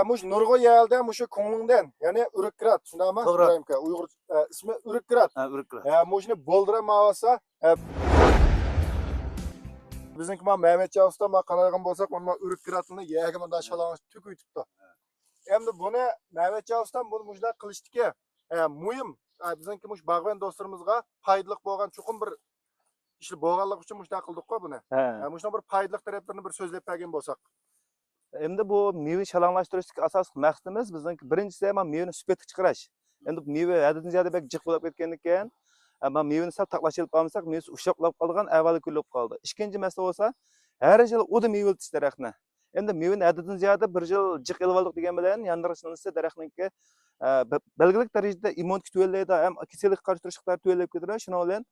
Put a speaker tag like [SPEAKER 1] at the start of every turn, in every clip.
[SPEAKER 1] Mush nurg'un yerda mushu ko'nglingdan, ya'ni Urikrat, shundaymi?
[SPEAKER 2] To'g'ri.
[SPEAKER 1] Ibrohim aka, Uyg'ur ismi Urikrat.
[SPEAKER 2] Ha, Urikrat.
[SPEAKER 1] Mushuni bo'ldirib olsa, bizniki ma Mehmetcan usta ma qaraygan bo'lsak, mana Urikratni yerga bunday shalang'ich tukuytibdi. Endi buni Mehmetcan ustam buni mushunday qilishdiki, muhim bizniki mush bag'ban do'stlarimizga foydali bo'lgan chuqur bir ishli bo'lganligi uchun mushunday qildik-ku buni. Mushunday bir foydali taraflarini bir so'zlab bergan bo'lsak.
[SPEAKER 3] Endi bu meva shalang'lashtirishning asosiy maqsadimiz bizniki birinchisi ham mevani sifatga chiqarish. Endi meva haddan ziyoda bek jiq bo'lib ketgandan keyin, amma mevani sal taqlashib qolmasak, mevasi ushoqlab qolgan, avvali kulib qoldi. Ikkinchi masala bo'lsa, har yil o'da meva tish daraxtni. Endi mevani haddan ziyoda bir yil jiq ilib oldik degan bilan yondirishlansa daraxtniki belgilik darajada immunitet tuvallaydi, ham kasallikka qarshi turish iqtidori tuvallab ketadi. Shuning bilan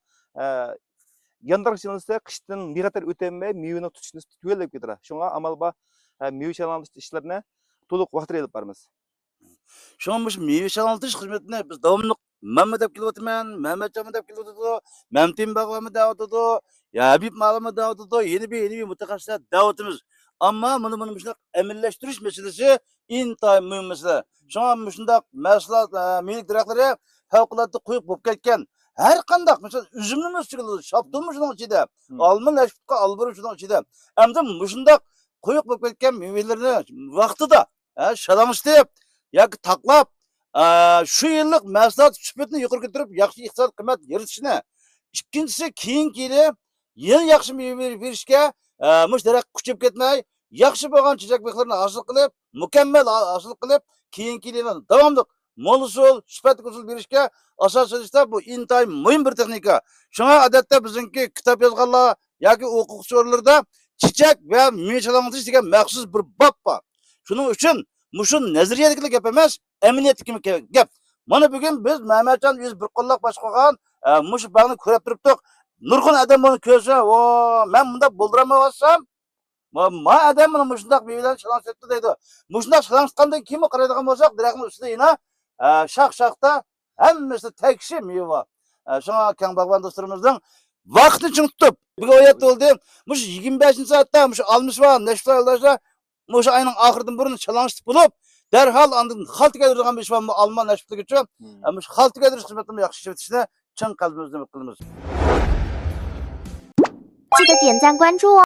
[SPEAKER 3] yondirishlansa qishdan bexatar o'tolmay mevani tutishni tuvallab ketadi. Shunga amal bor meva shalang'lashtirish ishlarini to'liq vaqtida olib boramiz.
[SPEAKER 2] Shunga mush meva shalang'lashtirish xizmatini biz davomli manmi deb kelyapman, Mehmetcanmi deb kelyotidi, Memtin Bag'ami deyotidi, Habib Malami deyotidi, yeni bir mutaxassislar deyotimiz. Ammo buni shundoq amillashtirish masalasi intayin muhim masala. Shunga shundoq mahsulot, meva daraxtlari favqulodda quyuq bo'lib ketgan. Har qandaq, masalan, uzumni o'stiradi, shaftolmi shuning ichida, olma nashibqa olbiri shuning ichida. Endi shundoq quyuq bo'lib ketgan mevalarni vaqtida shalang'ishlab yoki taqlab, shu yillik mahsulot sifatini yuqori ko'tarib, yaxshi iqtisodiy qimmat yaratishni. Ikkinchisi, keyingi yili yana yaxshi meva berishga, mush daraxt kuchib ketmay, yaxshi bo'lgan chechak bexlarini hosil qilib, mukammal hosil qilib, keyingi yili davomli mo'l usul, sifatli usul berishga asos solishda bu intayin muhim bir texnika. Shunga odatda bizniki kitob yozganlar yoki o'quvchi o'rinlarda chechak va meva shalang'itish degan maxsus bir bob bor. Shuning uchun mushu nazariyadagi gap emas, amaliyotdagi gap. Mana bugun biz Mehmetcan yuz bir qo'llab boshqargan mushu bag'ni ko'rib turibdik. Nurg'un odam buni ko'rsa, o, men bunda bo'ldiramayapsam, ma odam buni mushundaq mevalarni shalang'itdi deydi. Mushundaq shalang'itgandan keyin qaraydigan bo'lsak, daraxtning ustida yana shox-shoxda hammasi tekshi meva. Shunga keng bag'bon do'stlarimizning vaqtini ching tutib, bugun oyat bo'ldi. Mush 25-soatda mush olmish va nashta yo'ldoshlar mush oyning oxiridan burun shalang'itib bo'lib, darhol andan xalta keltirgan bir ish var, olma nashtligi uchun mush xalta keltirish xizmatini yaxshi ishlatishni chin qalbimizdan qilamiz.
[SPEAKER 4] 记得点赞关注哦。